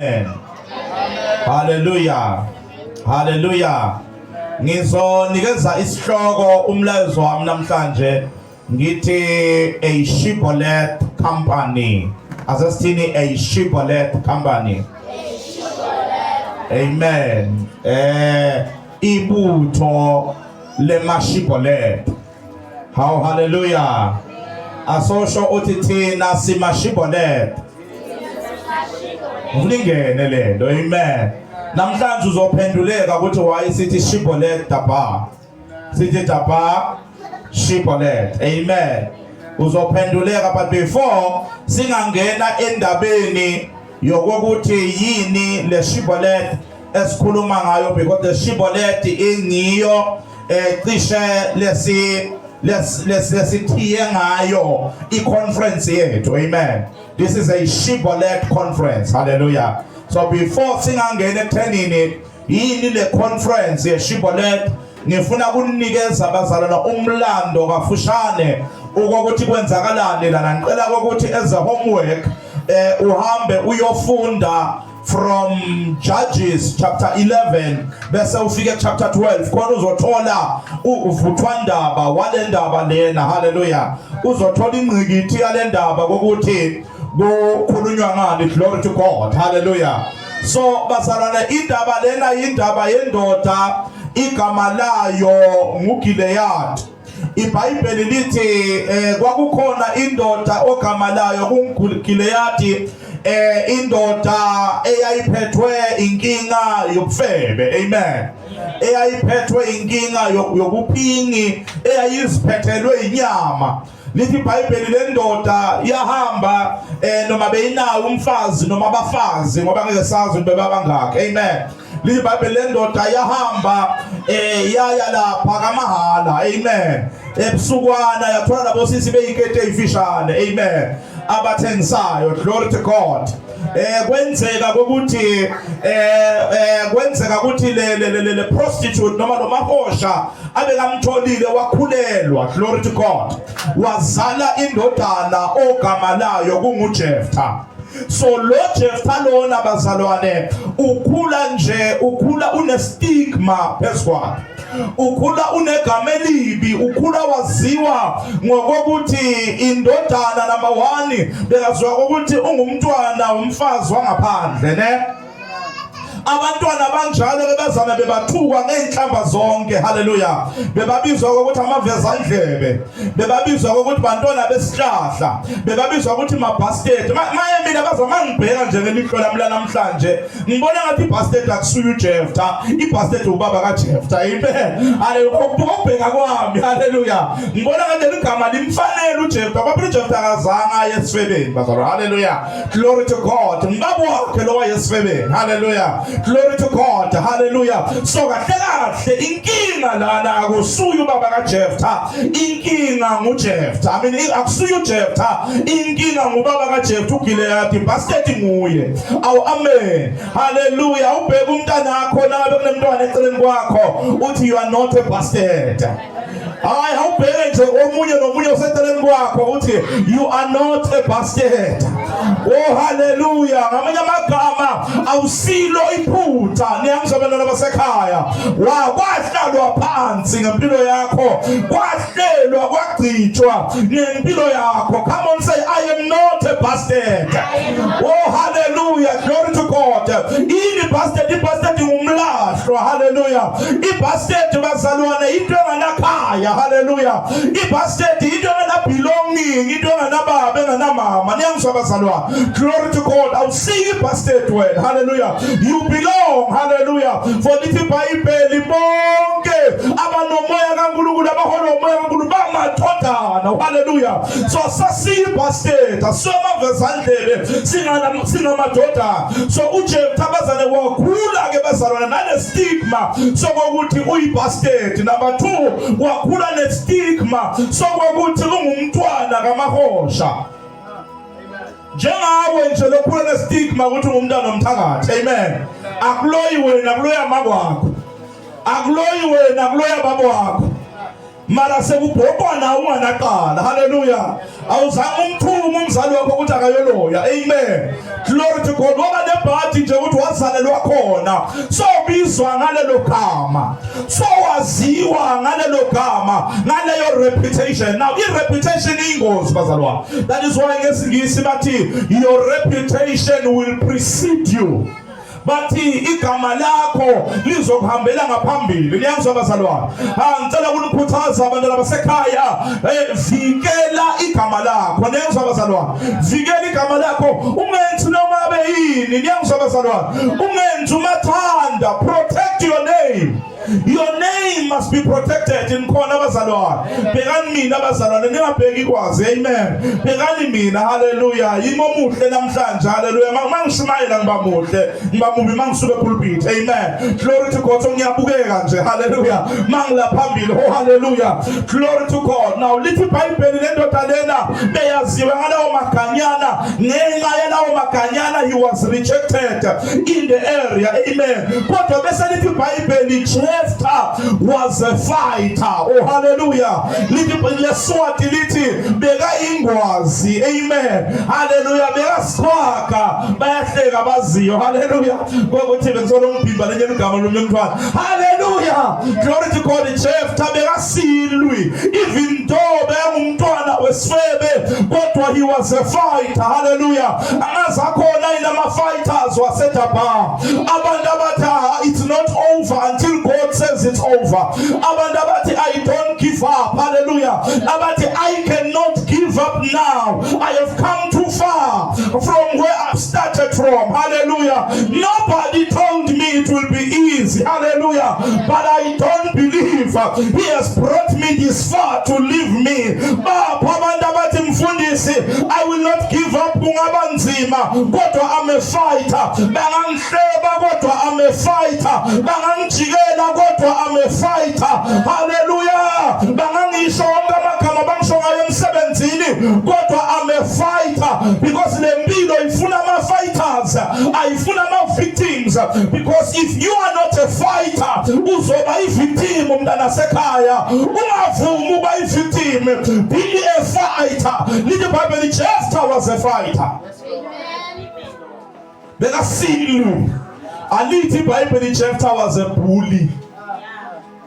Amen. Hallelujah. Hallelujah. Ngizonikeza isihloko umlayezo wami namhlanje ngithi a Shibboleth company. Asesithini a Shibboleth company. Amen. Eh ibutho lemaShibboleth. How hallelujah. Asosho uthi thina simaShibboleth. Ngifuna ingene lento. Amen. Namhlanje uzophenduleka ukuthi why sithi Shibboleth Daba. Sithi Daba Shibboleth. Amen. Uzophenduleka but before singangena endabeni yokuthi yini le Shibboleth esikhuluma ngayo because the Shibboleth ingiyo eh cishe lesi lesithiye ngayo i-conference yethu. Amen. This is a Shibboleth conference. Hallelujah. So before singangena ekuthenini yini le conference ye Shibboleth ngifuna kunikeza abazalwana umlando kafushane ukuthi kwenzakalani lana. Ngicela ukuthi as a homework eh uhambe uyofunda from Judges chapter 11 bese ufike chapter 12 khona uzothola uvuthwandaba walendaba lena. Hallelujah. Uzothola ingqikithi yalendaba ukuthi kukhulunywa ngani. Glory to God. Hallelujah. So bazalwane, indaba lena indaba yendoda igama layo nguGilead. IBhayibheli lithi kwakukhona indoda ogama layo kunguGileyadi, indoda eyayiphethwe inkinga yobufebe. Amen. Eyayiphethwe inkinga yobuphingi, eyayiziphethelwe inyama. Lithi iBhayibheli lendoda yahamba noma beyinayo umfazi noma abafazi, ngoba ngeke sazi ukuthi bebabangaki. Amen. Lithi iBhayibheli lendoda yahamba yaya lapha kamahala. Amen. Ebusukwana yathola labo sisi beyikete eyifishane. Amen. Abathengisayo. Glory to God. Kwenzeka ukuthi kwenzeka ukuthi le prostitute noma lo mahosha abekamtholile wakhulelwa. Glory to God. Wazala indodana ogama layo kunguJeftha. So lo Jeftha lona bazalwane ukhula nje, ukhula une stigma phezukwakhe, ukhula unegama elibi, ukhula waziwa ngokuthi indodana number 1 bekaziwa ukuthi ungumntwana umfazi wangaphandle ne. Abantwana banjalo ke bazame bebathukwa ngeenhlamba zonke. Haleluya. Bebabizwa ukuthi amavezandlebe, bebabizwa ukuthi bantwana besihlahla, bebabizwa ukuthi mabastard. Maye mina bazama ngibheka nje ngelihlo lami namhlanje ngibona ngathi ibastard akusuye uJeftha, ibastard ubaba kaJeftha. Amen. Haleluya. Ukubheka kwami, haleluya, ngibona ngathi ligama limfanele uJeftha, ngoba uJeftha akazange aye esifebeni bazalwane. Haleluya. Glory to God. Ngibaba wakhe lo wayesifebeni. Hallelujah. Glory to God. Hallelujah. So kahle kahle inkinga lana akusuye ubaba kaJeftha. Inkinga nguJeftha. I mean akusuye uJeftha. Inkinga ngubaba kaJeftha uGilead. Bastard nguye. Awu amen. Hallelujah. Ubheka umntanakho nabe kunemntwana eceleni kwakho uthi you are not a bastard. Hayi, awubheke nje omunye nomunye oseceleni kwakho uthi you are not a bastard. Oh hallelujah. Ngamanye amagama awusilo iphutha. Niyangizwa bantwana basekhaya. Wa kwahlalwa phansi ngempilo yakho. Kwahlelwa kwagcitshwa ngempilo yakho. Come on, say I am not a bastard. Oh hallelujah. Glory to God. Ini bastard? Ibastard ngumlahlwa. Hallelujah. Ibastard bazalwane into enganakhaya. Hallelujah. Ibastard into engana belonging, into enganababa, enganamama. Niyangizwa bazalwane? Glory to God. Awusiyi ibastard wena. Hallelujah. You belong. Hallelujah. For lithi iBhayibheli bonke abanomoya kaNkulunkulu, abaholwa umoya kaNkulunkulu bamadodana. Hallelujah. So sasiyi bastard, asomavezandlebe, singana singamadodana. So uJeftha bazane wakhula ke bazalwane nale stigma sokuthi uyibastard. Number 2, wakhula ne stigma sokuthi ungumntwana kamahosha. Njengawe nje lokhula ne stigma ukuthi ungumntwana omthakathi. Amen. Akuloyi wena, akuloyi amakwakho. Akuloyi wena, akuloyi baba wakho. Mara sekubhoqwa nawe unganaqala. Hallelujah. Awuzange umthume umzali wakho ukuthi akayoloya. Amen. Glory to God. Waba nebhadi nje ukuthi wazalelwa khona. So bizwa ngalelo gama. So waziwa ngalelo gama, ngaleyo reputation. Now i reputation ingozi bazalwane. That is why ngesingisi bathi your reputation will precede you. Bathi igama lakho lizokuhambela ngaphambili. Niyangizwa bazalwane? Ah, ngicela ukunikhuthaza abantwana basekhaya, vikela igama lakho. Niyangizwa bazalwane? Vikela igama lakho, ungenzi noma abe yini. Niyangizwa bazalwane? Ungenzi umathanda, protect your name. Your name must be protected. Nikhona abazalwane. Bhekani mina abazalwane, ningabheki kwazi. Amen. Bhekani mina, haleluya. Yimi omuhle namhlanje, haleluya. Mangishumayela ngiba muhle, ngiba mubi mangisuka epulpit. Amen. Glory to God. So ngiyabukeka nje, haleluya. Mangila phambili, oh haleluya. Glory to God. Now lithi iBhayibheli lendoda lena beyaziwe ngalawo maganyana, ngenxa yalawo maganyana he was rejected in the area. Amen. Kodwa bese lithi iBhayibheli Jephthah was a fighter. Oh hallelujah. Lithi leSwati lithi beka ingwazi. Amen. Hallelujah. Beka sikhwaga. Bayahleka baziyo. Hallelujah. Kokuthi bengizolo ngibhimba lenye igama lomnye umntwana. Hallelujah. Glory to God. Jephthah bekasilwi even though bekangumntwana wesifebe kodwa he was a fighter. Hallelujah. Angazi akhona yini ama fighters waseJapan. Abantu abathi ah, it's not over until God says it's over. Abantu abathi I don't give up. Hallelujah. Abathi I cannot give up now. I have come too far from where I've started from. Hallelujah. Nobody told me it will be easy. Hallelujah. But I don't believe he has brought me this far to leave me. Bapho abantu abathi mfundisi I will not give up kungaba nzima kodwa I'm a fighter. Bangangihleba kodwa I'm a fighter. Bangangijikela kodwa I'm a fighter. Hallelujah. Bangangisho wonke amagama bangisho ngayo emsebenzini kodwa I'm a fighter because le mpilo ifuna ama fighters, ayifuna ama victims because if you are not a fighter uzoba i victim umntana sekhaya. Ungavumi uba i victim. Be a fighter. Lithi iBhayibheli Jephthah was a fighter. Bekasilwi. Alithi iBhayibheli Jephthah was a bully.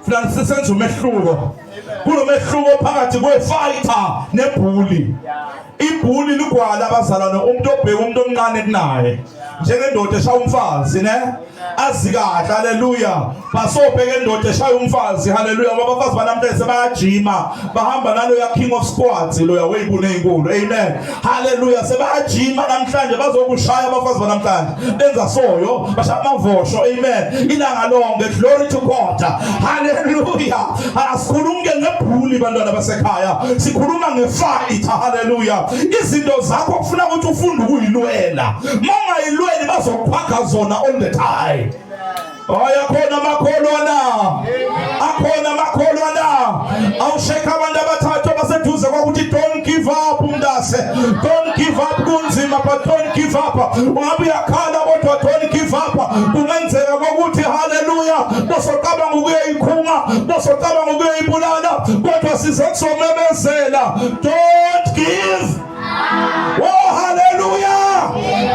Funa sisenza umehluko. Kunomehluko phakathi kwe-fighter nebully. Ibully ligwala abazalwane umuntu obheka umuntu omncane kunaye. Njengendoda eshaya umfazi ne? Azi kahle haleluya. Basobheka indoda eshaya umfazi haleluya ngoba abafazi banamhlanje sebayajima bahamba naloya king of squads loya weyibune ezinkulu amen haleluya sebayajima namhlanje bazokushaya abafazi banamhlanje benza soyo bashaya amavosho amen ilanga lonke glory to God haleluya asikhulumi ke ngebully bantwana basekhaya sikhuluma ngefight haleluya izinto zakho kufuna ukuthi ufunde ukuyilwela mawungayilweli bazokhwaga zona all the time. Hayi akhona amakholwa na? Akhona amakholwa na? Awusheka abantu abathathu abaseduze kwakuthi don't give up mntase. Don't give up kunzima but don't give up. Ungabe uyakhala kodwa don't give up. Kungenzeka kokuthi haleluya bosocabanga ukuyoyikhunga, bosocabanga ukuyoyibulala kodwa size kuzomemezela don't give. Oh hallelujah.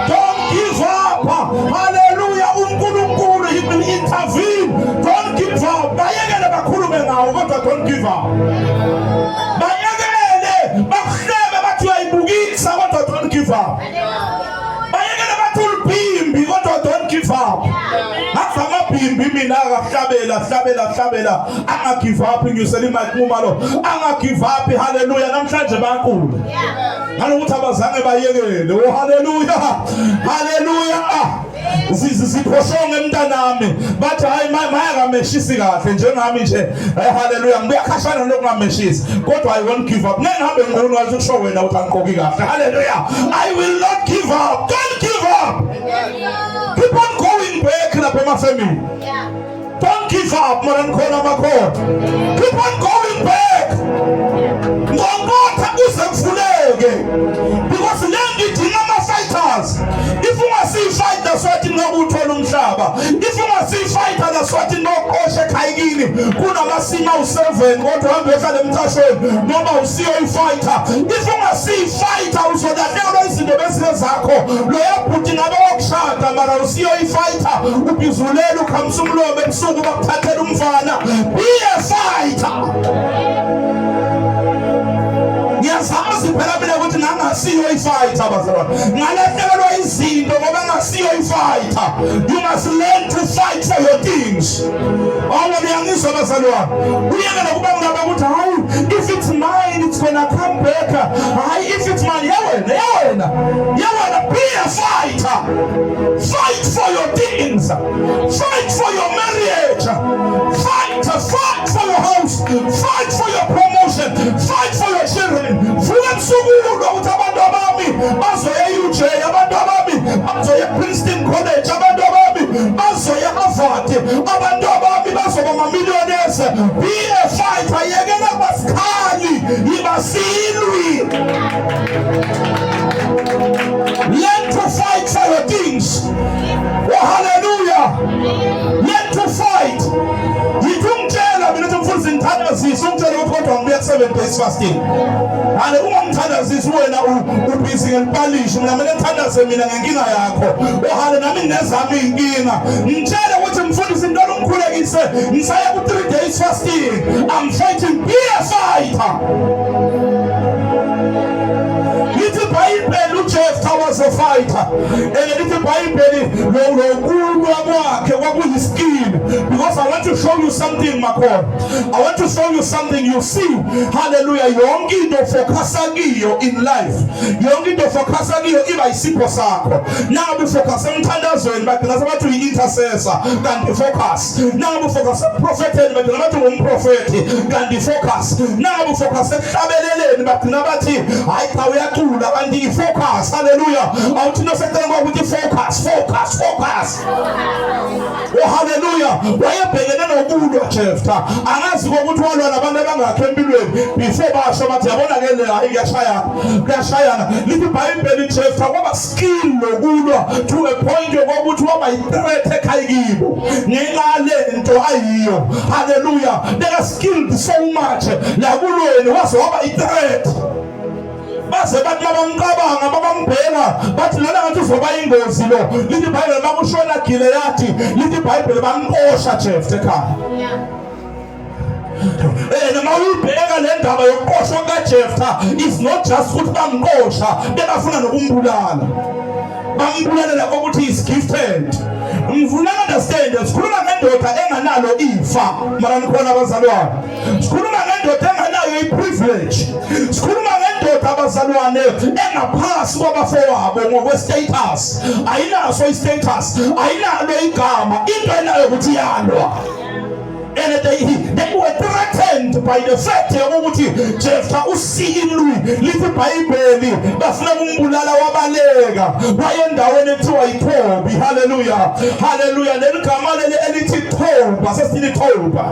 Don't give up. Hallelujah. uNkulunkulu he will intervene. Don't give up. Bayekele bakhulume ngawo kodwa don't give up. Bayekele bakuhlebe bathi uyayibukisa kodwa don't give up. Bayekele bathi ulibhimbi kodwa don't give up. Ngathi amabhimbi mina akahlabela hlabela hlabela anga give up ngiusela imali kumalo anga give up hallelujah namhlanje bayaqula. Ngalokuthi abazange bayekele. Oh hallelujah. Hallelujah. Ziphoshonge mntanami bathi hayi maya kameshisi kahle njengami nje. Hey hallelujah ngibuya khashana lokungameshisi kodwa I won't give up. Ngeke ngihambe ngqunu wathi kusho wena ukuthi angigqoki kahle. Hallelujah. I will not give up. Don't give up. Keep on going back lapha emafemini. Don't give up mara nikhona amakhona. Keep on going back. Ngqongqotha kuze kuvuleke. Because le nto idinga ama-fighters. If ungasiyi-fighter swathi ngeke uwuthole umhlaba. If ungasiyi-fighter Swatini boqoshe ekhaya kini kunamasima awu-7 kodwa uhambe uyohlala emcashweni noma usiyo i-fighter. If ungasiyo i-fighter uzolahlekelwa izinto bezile zakho. Loya bhuti ngabe wakushada mara usiyo i-fighter, ubhizulela ukhamisa umlomo ebusuku bakuthathela umfana. Be a fighter. Ngiyazazi phela mina ukuthi ngangasiyo i-fighter bazalwane, ngalahlekelwa izinto ngoba ngasiyo i-fighter. You must learn to fight for your things. Awu, niyangizwa bazalwane? Uyeke nokuba ngaba ukuthi hayi, if it's mine it's gonna come back. Hayi, if it's mine, yawena, yawena, yawena. Be a fighter. Fight for your things, fight for your marriage, fight, fight for your house, fight for your promotion, fight for your children. Vuka ebusuku ukuthi abantu abami bazoya e-UJ, abantu abami bazoya e-Princeton College, abantu abami bazoya e-Harvard, abantu abami bazoba ama-millionaires. Be a fighter. Yekela kuba sikhali, yiba silwi. Learn to fight for your things. Oh, hallelujah. Learn to fight. Yithi ungitshela mina ukuthi mfundisi ngithandazise, ungitshele ukuthi kodwa ngibuya ku-7 days fasting. Hale, ungangithandazisi wena, ubhizi ngelipalishi. Mina kumele ngithandaze mina ngenkinga yakho. Ohale, nami nginezami iy'nkinga. Ngitshele ukuthi mfundisi ngicela ungikhulekise, ngisaya ku-3 days fasting, I'm fighting. Be a fighter. Lithi iBhayibheli uJeftha was a fighter, and lithi iBhayibheli lokulwa kwakhe kwakuyi-skill. Because I want to show you something, makhona, I want to show you something. You see, hallelujah, yonke into focusa kiyo in life, yonke into focusa kiyo iba isipho sakho. Nangabe ufocus emthandazweni, bagcina sebathi uyi-intercessor, kanti focus. Nangabe ufocus eprofetheni, bagcina bathi ungumprofethi, kanti focus. Nangabe ufocus ekuhlabeleleni, bagcina bathi hayi cha, uyacula, kanti i-focus. Haleluya. Awuthi noseceleni kwakuthi focus, focus, focus. Oh, haleluya. Wayebhekene nokulwa Jeftha. Angazi kokuthi walwa nabantu abangakho empilweni before basho bathi yabona ke le, hayi, kuyashayana, kuyashayana. Lithi iBhayibheli Jeftha kwaba skill lokulwa to a point yokuthi waba yi-threat ekhaya kibo ngenxa lento ayiyo. Haleluya. Beka skilled so much la kulweni waze waba i-threat, baze bathi mabamcabanga, babambheka, bathi lona ngathi uzoba ingozi lo. Lithi iBhayibheli makushona Gileyadi, lithi iBhayibheli bamqosha Jeftha ekhaya. Noma uyibheka le ndaba yokuqoshwa kaJeftha is not just ukuthi bamqosha, bebafuna nokumbulala, bambulalela ukuthi is gifted. Ngifuna understand, sikhuluma ngendoda enganalo ifa, mara nikhona abazalwane? Sikhuluma ngendoda enganayo i-privilege, sikhuluma ngendoda, abazalwane, engaphasi kwabafowabo ngokwe-status. Ayinaso i-status, ayinalo igama, into enayo ukuthi iyalwa. And they were threatened by the fact yokuthi Jeftha usilwi. Lithi iBhayibheli bafuna ukumbulala, wabaleka wayendaweni ekuthiwa yiThobi. Haleluya, haleluya. Leli gama leli elithi Thoba, sesini Thoba,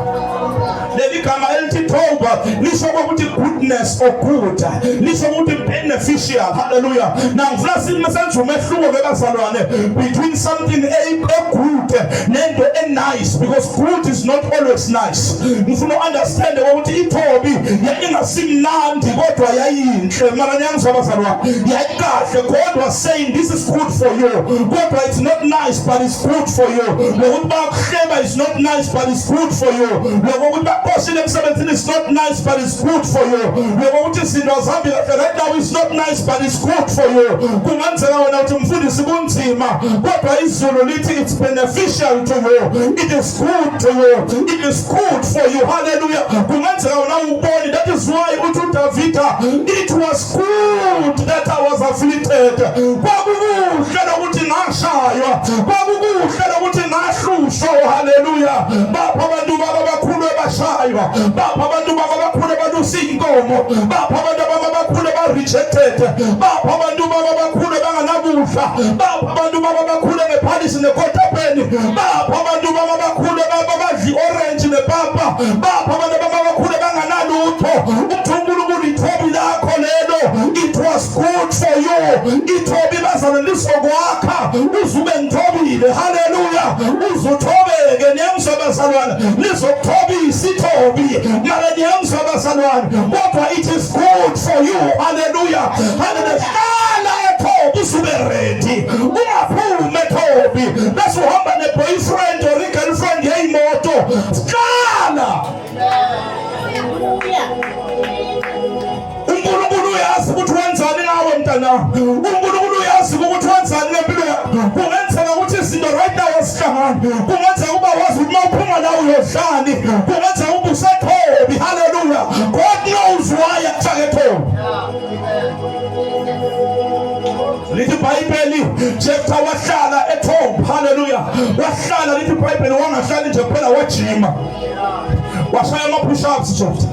leli gama elithi Thoba lisho ukuthi goodness or good, lisho ukuthi beneficial. Haleluya. Na ngifuna senze umehluko ke bazalwane between something a good nento e-nice, because good is not always nice. Ngifuna understand ukuthi iThobi yayingasimnandi kodwa yayinhle, mara niyangizwa bazalwane? Yayikahle. God was saying this is good for you, kodwa it's not nice, but it's good for you. Lokuthi bakuhleba is not nice, but it's good for you. Lokuthi bakuxoshile emsebenzini is not nice, but it's good for you. Lokuthi izinto azihambi kahle right now is not nice, but it's good for you. Kungenzeka wena uthi mfundisi kunzima, kodwa izulu lithi it's beneficial to you, it is good to you, it is good for you. Hallelujah. Kungenzeka wena ubone. That is why uthi uDavida, "It was good that I was afflicted." Kwakukuhle lokuthi ngashaywa, kwakukuhle lokuthi ngahlushwa. Haleluya. Bapha abantu baba abakhulu abashaywa, bapha abantu baba abakhulu abalusa inkomo, bapha abantu baba abakhulu aba-rejected, bapha abantu baba abakhulu abanganakudla, bapha abantu baba abakhulu ngephalishi nekotapeni, bapha abantu baba abakhulu abadla i-orange nepapa, bapha abantu baba abakhulu abanganalutho. Uthi uNkulunkulu ithobi lakho lelo, it was good. for you. Ithobi bazalwane lizokwakha uzube ngithobile. Hallelujah. Uzuthobeke niyangizwa bazalwane, lizokuthobisa ithobi. Mara niyangizwa bazalwane, kodwa it is good for you. Hallelujah. Hallelujah. Hlala ethobi uzube ready. Ungaphumi ethobi bese uhamba ne-boyfriend or i-girlfriend yeyimoto. Hlala. uNkulunkulu uyazi ukuthi wenzani ngawe mntana. uNkulunkulu uyazi ukuthi wenzani ngempilo yakho. Kungenzeka ukuthi izinto right now azihlangani, kungenzeka uba wazi ukuthi uma uphuma la uyodlani, kungenzeka uba usethobi. Haleluya, God knows why akufake ethobi. Lithi iBhayibheli Jeftha wahlala ethobi. Haleluya, wahlala. Lithi iBhayibheli wangahlali nje kuphela, wajima washaya ama-push ups Jeftha,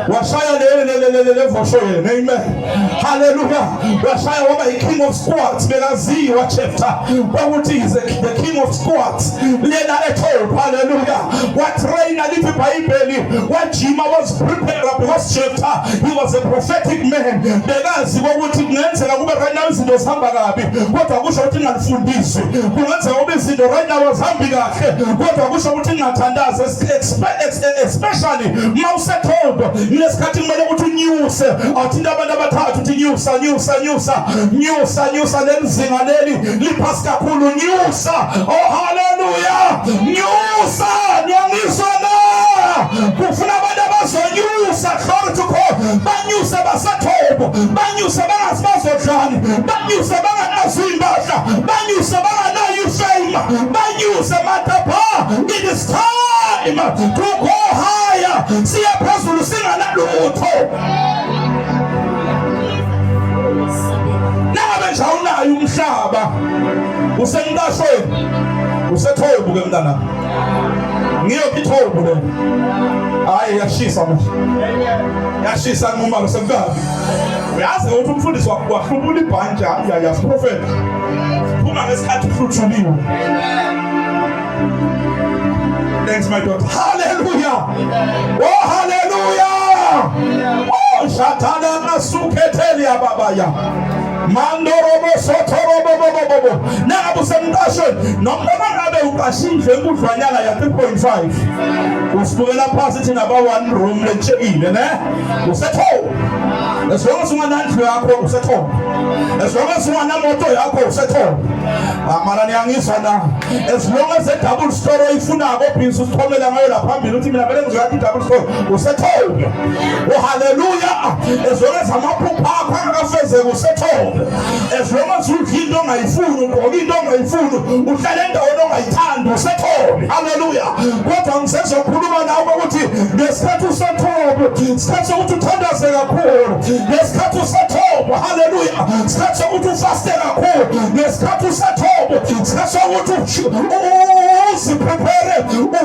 washaya le vosho yena. Amen, haleluya. Washaya waba yi-king of squats, bekaziwa Jeftha kwakuthi is the king of squats lena etop. Haleluya. Watraina, lithi ibhayibheli wajima, was prepared because Jeftha, he was a prophetic man. Bekazi kokuthi kungenzeka kube right now izinto zihamba kabi, kodwa kusho ukuthi ngalifundiswi. Kungenzeka kube izinto right now azihambi kahle, kodwa kusho ukuthi ngingathandazi, especially uma usethondo kulesikhathi kumele ukuthi unyuse. Awuthinta abantu abathathu uthi nyusa, nyusa, nyusa, nyusa, nyusa. Leli zinga leli liphasi kakhulu, nyusa. Oh haleluya, nyusa. Niyangizwa na? Kufuna abantu abazonyusa. Glory to God. Banyuse basethobo, banyuse bangazi bazodlani, banyuse banganazo iy'mpahla, banyuse banganayo ifame, banyuse matapha. It is time to go higher. Siya phezulu singanalutho. Nangabe nje awunayo umhlaba, usemqashweni, usethobu ke mntana. Ngiyophi ithobu le? Hayi, yashisa manje, yashisa nqumalo semkabi. Uyazi ukuthi umfundisi wahlubula ibhantshi yasiprofethi, phuma ngesikhathi uhluthuliwe. Thanks, my daughter. Hallelujah. Oh, hallelujah. Oh, shatana masuketelia babaya. Mandorobo sotorobo bobo bobo. Nangabe usemqashweni noma ngabe uqashe indlu enkudlwanyana ya 3.5. Usibukela phansi thina ba one room letshekile ne? Usethoba. As long as unganandlu yakho usethoba. As long as unganamoto yakho usethoba. Amara niyangizwa na? As long as a double story oyifunako obhizi usichomela ngayo la phambili uthi mina vele ngizoyakha i-double story, usethobe. Oh haleluya. As long as amaphupho akho angakafezeki usethobe. As long as udla into ongayifuni, ugqoka into ongayifuni, uhlala endaweni ongayithandi, usethobe. Haleluya. Kodwa ngisezokhuluma nawe ukuthi ngesikhathi usethobe, isikhathi sokuthi uthandaze kakhulu. Ngesikhathi usethobe, haleluya, isikhathi sokuthi ufaste kakhulu. Ngesikhathi usethobe, isikhathi sokuthi uziprepare,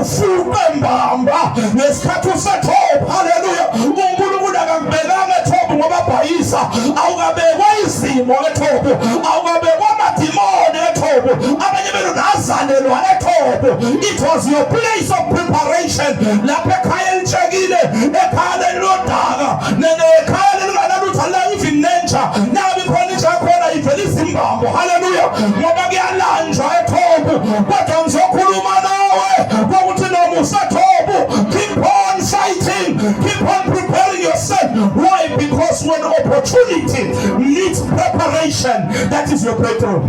ufuqe mbamba. Ngesikhathi usethobe, haleluya, uNkulunkulu akakubekanga ethobe ngoba bhayisa. Awukabekwa izimo ethobe, awukabekwa amadimoni ethobe. Abanye benu nazalelwa ethobe. It was your place of preparation. Lapho ekhaya elitshekile, ekhaya lelilodaka, nekhaya lelinganalutho, la even nenja nabe khona inja khona ivela izimbambo. Haleluya, ngoba kuyalanjwa ethobu. Kodwa ngizokhuluma nawe kokuthi noma usethobu, keep on fighting, keep on preparing yourself. Why? Because when opportunity needs preparation, that is your breakthrough.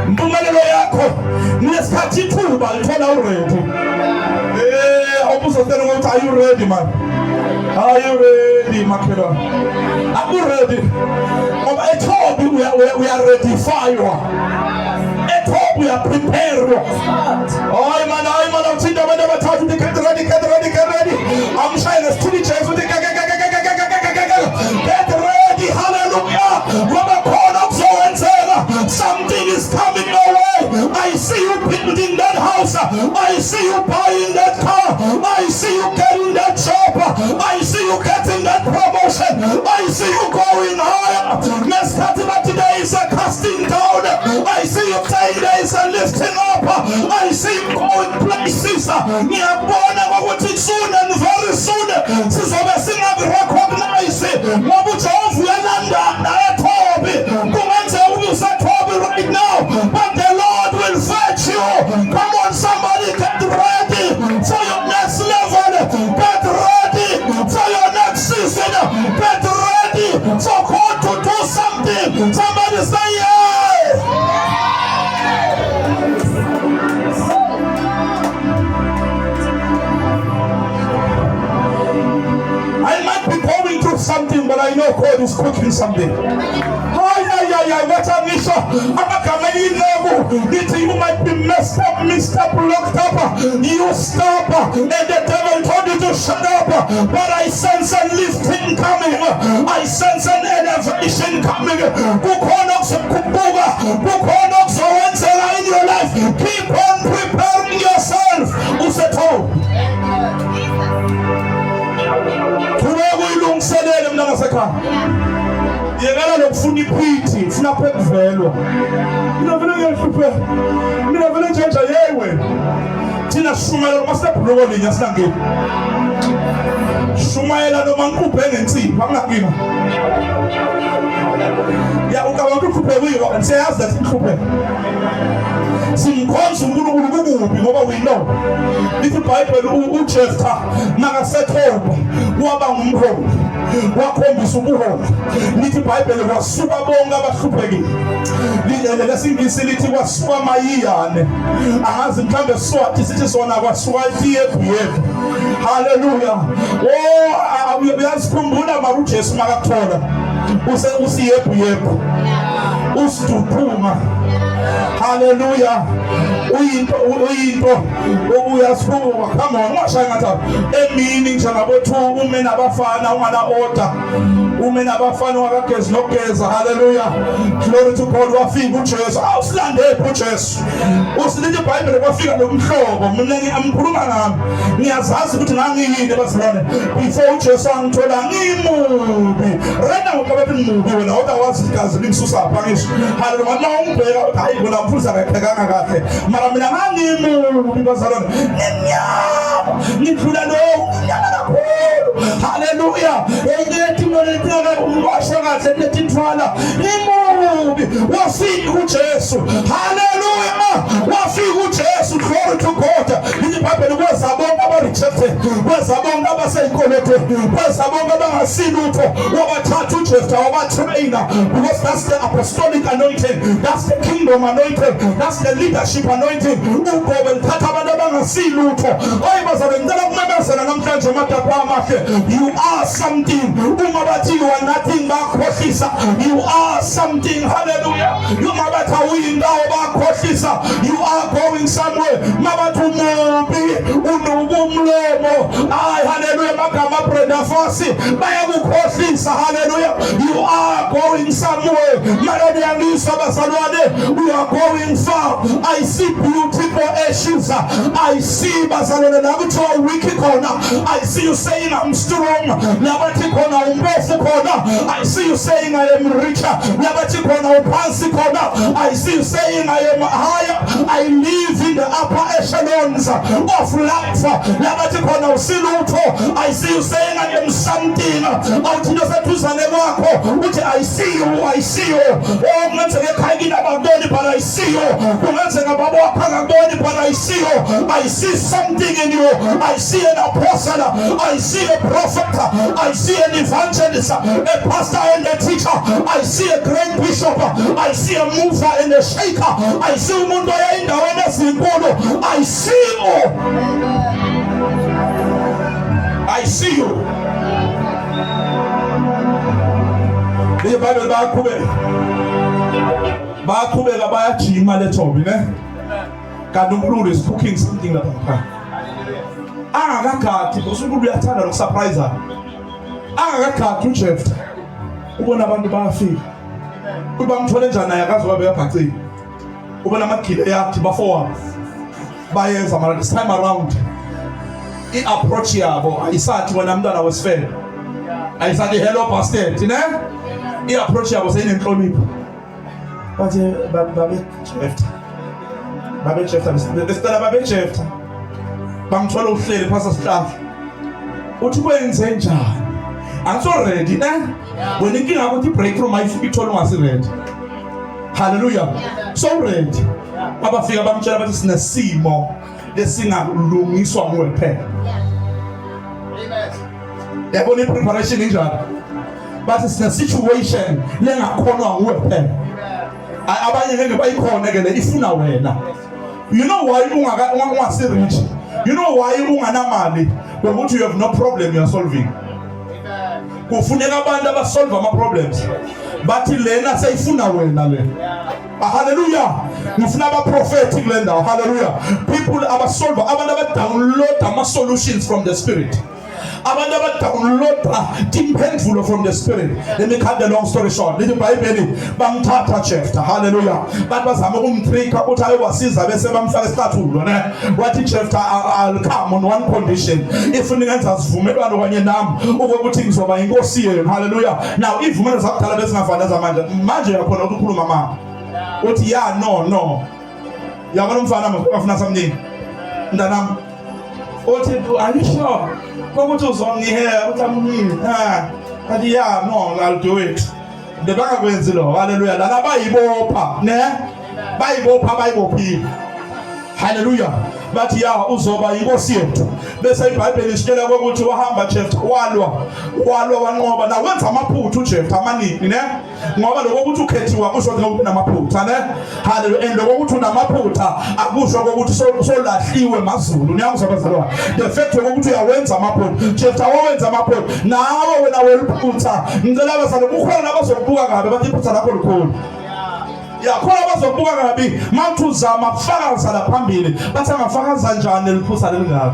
Impumelelo yakho ngesikhathi ithuba lithola uready. Awubuzocela ukuthi are you ready, man? Are you ready, makhelwane? Are you ready? Ngoba ethobi uyareadyfywa, ethobi uyaprepare. Hayi man, hayi man, awuthinta abantu abathathu uthi get ready, get ready, get ready. Amshaye ngesithuli Jesu uthi get ready. Hallelujah. Ngoba khona kuzowenzeka. Something is coming your way. I see you building that house. I see you buying that car. I see you getting that job. I see you getting that promotion. I see you going higher. Ngesikhathi bathi there is a casting down, I see you saying there is a lifting up. I see you going places. Ngiyabona ukuthi soon and very soon sizobe singakurecognize ngoba uJehova indodana eThobi. Kungenzeka ukuthi useThobi right now, but the Lord will fetch you. Come on somebody, get ready for your next level. Get ready for your next season. Get ready for God to do something. Somebody say yeah. I might be going through something, but I know God is cooking something. Ay, ay, ay, ay, what a ngisho amagama eyinceku lithi you might be messed up, mixed up, locked up, you stop, and the devil told you to shut up, but I sense a lifting coming. I sense an elevation coming. Kukhona okuzokhuphuka, kukhona okuzowenzeka in your life. Keep on preparing yourself. Usethola. Qhubeka uyilungiselele mntana wasekhaya. Yekela lokufuna iphithi, ufuna phe kuvelwa. Mina vele ngiyahlupheka. Mina vele nje nje hey wena. Thina sishumayela noma sinebhuloko linye asinankinga. Shumayela noma ngiquphe ngensipho anginankinga. Ya ucabanga ukuthi uhlupheke kuyiwa siyayazi that inhlupheko. Simkhonza uNkulunkulu kukubi ngoba we know. Lithi iBhayibheli uJeftha makasethoba waba ngumholi. Wakhombisa ubuholi. Lithi iBhayibheli kwasuka bonke abahluphekile. Lesingisi lithi kwasuka amayiyane. Angazi mhlambe Swati sithi sona kwasuka itiyebhu yebhu. Haleluya. Oh uyasikhumbula mara uJesu makakuthola. Use usiyebhu yebhu. Usiduphuma. Haleluya. Uyinto uyinto uyasikhuluma. Come on, ungashaya ngathi emini nje ngabo 2 ume nabafana ungana order. Ume nabafana ungakagezi nokugeza. Haleluya. Glory to God. Wafika uJesu. Awusilande phi uJesu? Usilinda iBhayibheli kwafika lo mhlobo. Mina ngikhuluma ngami. Ngiyazazi ukuthi ngangiyini bazalwane. Before uJesu angithola ngimubi. Right now uqaba ngimubi wena kodwa wazi igazi limsusa pha ngisho. Haleluya. Uma ungibheka uthi hayi wena mfundisi akaphekanga kahle. Mara mina ngangimubi bazalwane. Ngimnyama. Ngidlula lo ngimnyama kakhulu. Haleluya. Hey, letinto umwasho kahle letintfwala. Ngimubi. Wafika uJesu. Haleluya. Wafika uJesu. Glory to God. IBhayibheli kweza bonke aba-rejected, kweza bonke abaseyikolotweni, kweza bonke abangasilutho. Wabathatha uJeftha wabatraina because that's the apostolic anointing, that's the kingdom anointing, that's the leadership anointing. Ugobe lithatha abantu abangasilutho. Oyi bazalwane, ngicela ukumemezela namhlanje amadaba amahle. You are something. Uma bathi you are nothing, bakhohlisa. You are something. Hallelujah. Uma bathi awuyindawo, bakhohlisa. You are going somewhere. Mabathi umubi unuka umlomo. Ay hallelujah, magama Brenda Fassie bayakukhohlisa. Hallelujah. You are going somewhere. Maloni yangizwa bazalwane, we are going far. I see beauty for ashes. I see bazalwane la kuthiwa weak khona. I see you saying I'm strong. Labathi khona umpofu khona. I see you saying I am richer. Labathi khona uphansi khona. I see you saying I am higher. I live in the upper echelons of life. Labathi khona usilutho. I see you saying I am something. Awuthi into seduzane kwakho uthi I see you, I see you. Oh, kungenzeka ekhaya kini abakuboni but I see you. Kungenzeka baba wakho akakuboni but I see you. I see something in you. I see an apostle. I see a prophet. I see an evangelist, a pastor and a teacher. I see a great bishop. I see a mover and a shaker. I see umuntu oya endaweni ezinkulu. I see you. I see you. IBhayibheli bayaqhubeka. Bayaqhubeka bayajima lethobi ne. Kanti uNkulunkulu is cooking something lapha ngaphandle. Angakagadi because uNkulunkulu uyathanda lokusurprise. Angakagadi uJeftha. Ubona abantu bayafika. Uthi bamthole njani naye akazi wabe uyabhacile. Ubona amaGileyadi bafowabo bayeza mara this time around i-approach yabo ayisathi wena mntwana wesifebe, ayisathi hello bastard ne, i-approach yabo seyinenhlonipho. Bathi babe Jeftha, babe Jeftha, besicela babe Jeftha, bamthola uhleli phasa sihlahla. Uthi kwenze njani? Angiso ready ne? Wena inkinga yakho ukuthi breakthrough mayifika ithola ungasi ready. Hallelujah. So ready. Abafika bamtshela bathi sinesimo lesingalungiswa nguwe kuphela. Yabona i-preparation injalo. Bathi sine situation lengakhonwa nguwe kuphela. Abanye ngeke bayikhone ke le ifuna wena. You know why ungaka ungasi rich? You know why unganamali? Ngokuthi you have no problem you are solving. Kufuneka abantu abasolve ama problems. Bathi lena seyifuna wena le. Hallelujah. Ngifuna abaprofeti kule ndawo. Hallelujah. People abasolve abantu abadownload ama solutions from the spirit. Abantu abadownloada timphendvulo from the spirit. Let me cut the long story short. Lithi iBhayibheli bamthatha Jephthah. Hallelujah. Bathi bazama ukumtricka ukuthi ayobasiza bese bamfaka isicathulo ne. Wathi Jephthah I'll come on one condition. If ningenza sivumelwano kanye nami ukuthi ngizoba inkosi yenu. Hallelujah. Now ivumelwano zakudala bezingafani zamanje. Manje uyakhona ukukhuluma mama. Uthi ya no no. Yabona umfana afuna something. Mntanami uthi are you sure kokuthi uzongiheya uthi amnini ha athi yeah no I'll do it bebangakwenzi lo haleluya lana bayibopha ne bayibopha bayibophile haleluya bathi ya uzoba inkosi yethu bese iBhayibheli isitshela ukuthi wahamba Jephthah walwa walwa wanqoba na wenza amaphutha uJephthah amaningi ne ngoba lokho ukuthi ukhethiwe akusho ukuthi unamaphutha ne haleluya and lokho ukuthi unamaphutha akusho ukuthi solahliwe mazulu niyangizwa bazalwane the fact ukuthi uyawenza amaphutha Jephthah wawenza amaphutha nawe wena weliphutha ngicela abazalwane kukhona nabazokubuka kabi bathi iphutha lakho likhulu yakhona abazokubuka kabi mawuthi uzama kufakaza la phambili bathi angafakaza njani leliphutha lelingaka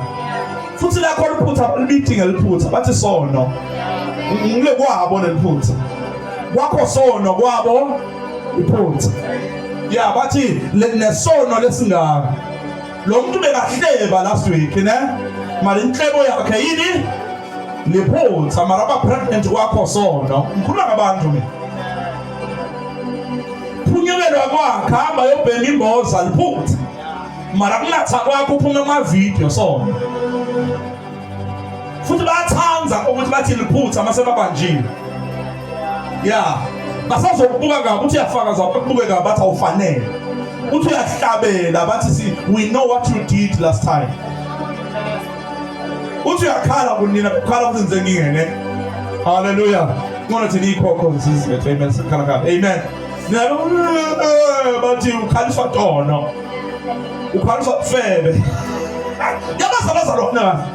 futhi lakho liphutha libithi ngeliphutha bathi sono ngile kwabo leliphutha kwakho sono kwabo iphutha ya bathi nesono lesingaka lo muntu bekahleba last week ne mara inhlebo yakhe yini liphutha mara ba pregnant kwakho sono ngikhuluma ngabantu mina phunyukelwa kwakhe hamba yobhema imboza liphutha mara kunatha kwakho uphume kuma-video sona futhi bayathanda ukuthi bathi liphutha uma sebabanjiwe ya basazokubuka kabi uthi uyafakaza bakubuke kabi bathi awufanele uthi uyahlabela bathi si we know what you did last time uthi uyakhala kunina kukhala ukuthi ngize ngingene haleluya ngcono thina ikhokho zisizethu amen sikhala khala amen nabo bathi ukhaliswa tono ukhaliswa kufebe yabaza bazalwana